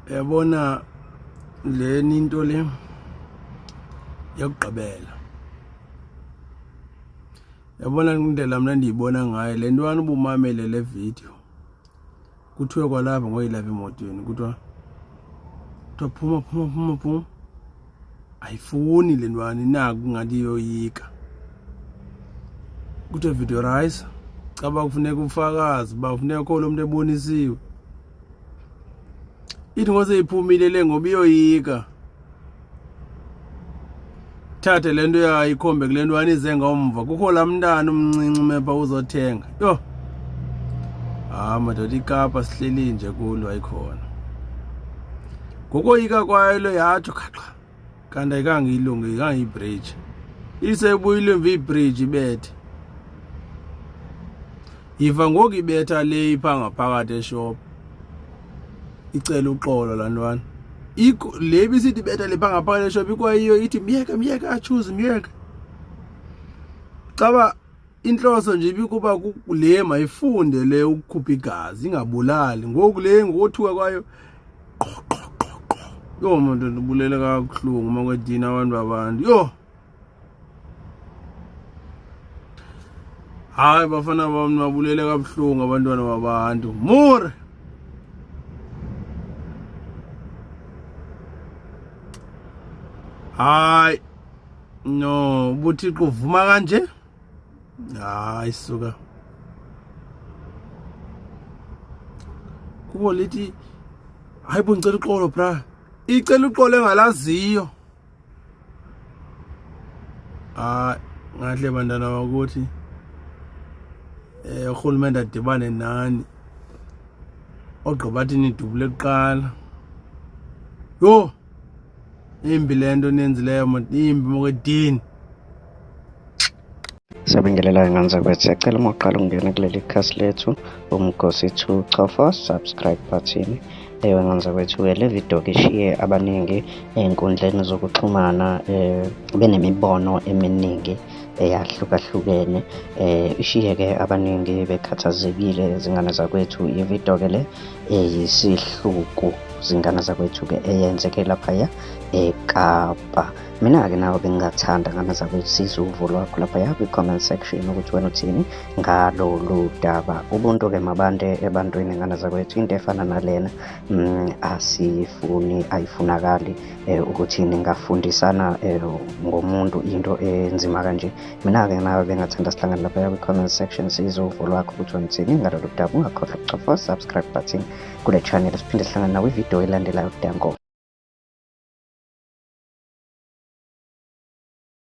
Yabona leni into le yokugqibela. Yabona indlela mina ndiyibona ngayo le ntwana ubumamele le video. Kuthiwe kwalapha ngoyilapha emotweni kuthiwa kuthiwa phuma phuma phuma phuma. Ayifuni le ntwana inaku ngathi iyoyika. Kuthiwe video rise caba kufuneka ufakazi uba kufuneka kho lo muntu ebonisiwe. Ithi ngose iphumile le ngoba iyoyika. Thathe le nto yayo ikhombe kule ntwana ize ngomva kukho laa mntana umncinci umepha uzothenga. Yho! Hayi madoda iKapa sihleli nje kulo ayikhona. Ngokoyika kwayo lo yatsho khaxa kanti ayikange ilunge ikange ibridge. Isebuyile emva ibridge ibethe. Yiva ngoku ibetha le ipha ngaphakathi eshop. Icela uxolo laa ntwana. Le ibisithi ibetha le pha ngaphakathi eshop ikwayiyo ithi myeke myeke atshuze myeke. Caba inhloso nje ibikuba le mayifunde le ukukhupha igazi ingabulali. Ngoku le ngokothuka kwayo qho qho qho qho. Yho madoda ubulele kabuhlungu makwedini abantu babantu. Yho! Hayi bafana bami nibabulele kabuhlungu abantwana babantu. More. Hayi. No, ubuthixo uvuma kanje? Hayi suka. Kubo lithi hayi bo ngicela uxolo bra. Icela uxolo engalaziyo. Hayi ngahle bantwana bakuthi eh urhulumente adibane nani ogqiba athi nidubule kuqala. Yho! Imbi le nto niyenzileyo imbi mokwedini. Siyabingelela ngane zakwethu, siyacela uma uqala ukungena kuleli khasi lethu uMgosi 2 chofa subscribe button. Ewe ngane zakwethu-ke le video-ke ishiye abaningi ey'nkundleni zokuxhumana benemibono eminingi eyahlukahlukene. Ishiye-ke abaningi bekhathazekile zingane zakwethu. I-video-ke le eyisihluku zingane zakwethu-ke eyenzeke laphaya eKapa. Mina-ke nawe bengingathanda ngane zakwethu sizwe uvo lwakho laphaya kwi-comment section ukuthi wena uthini ngalolu daba. Ubuntu-ke mabande ebantwini ngane zakwethu, into efana nalena asiyifuni, ayifunakali ukuthi ningafundisana ngomuntu into enzima kanje. Mina-ke nawe bengingathanda sihlangane laphaya kwi-comment section sizwe uvo lwakho ukuthi wena uthini ngalolu daba. Ungakhohlwa ukucofa subscribe button kule channel, siphinde sihlangane nawe ividiyo elandelayo. Danko.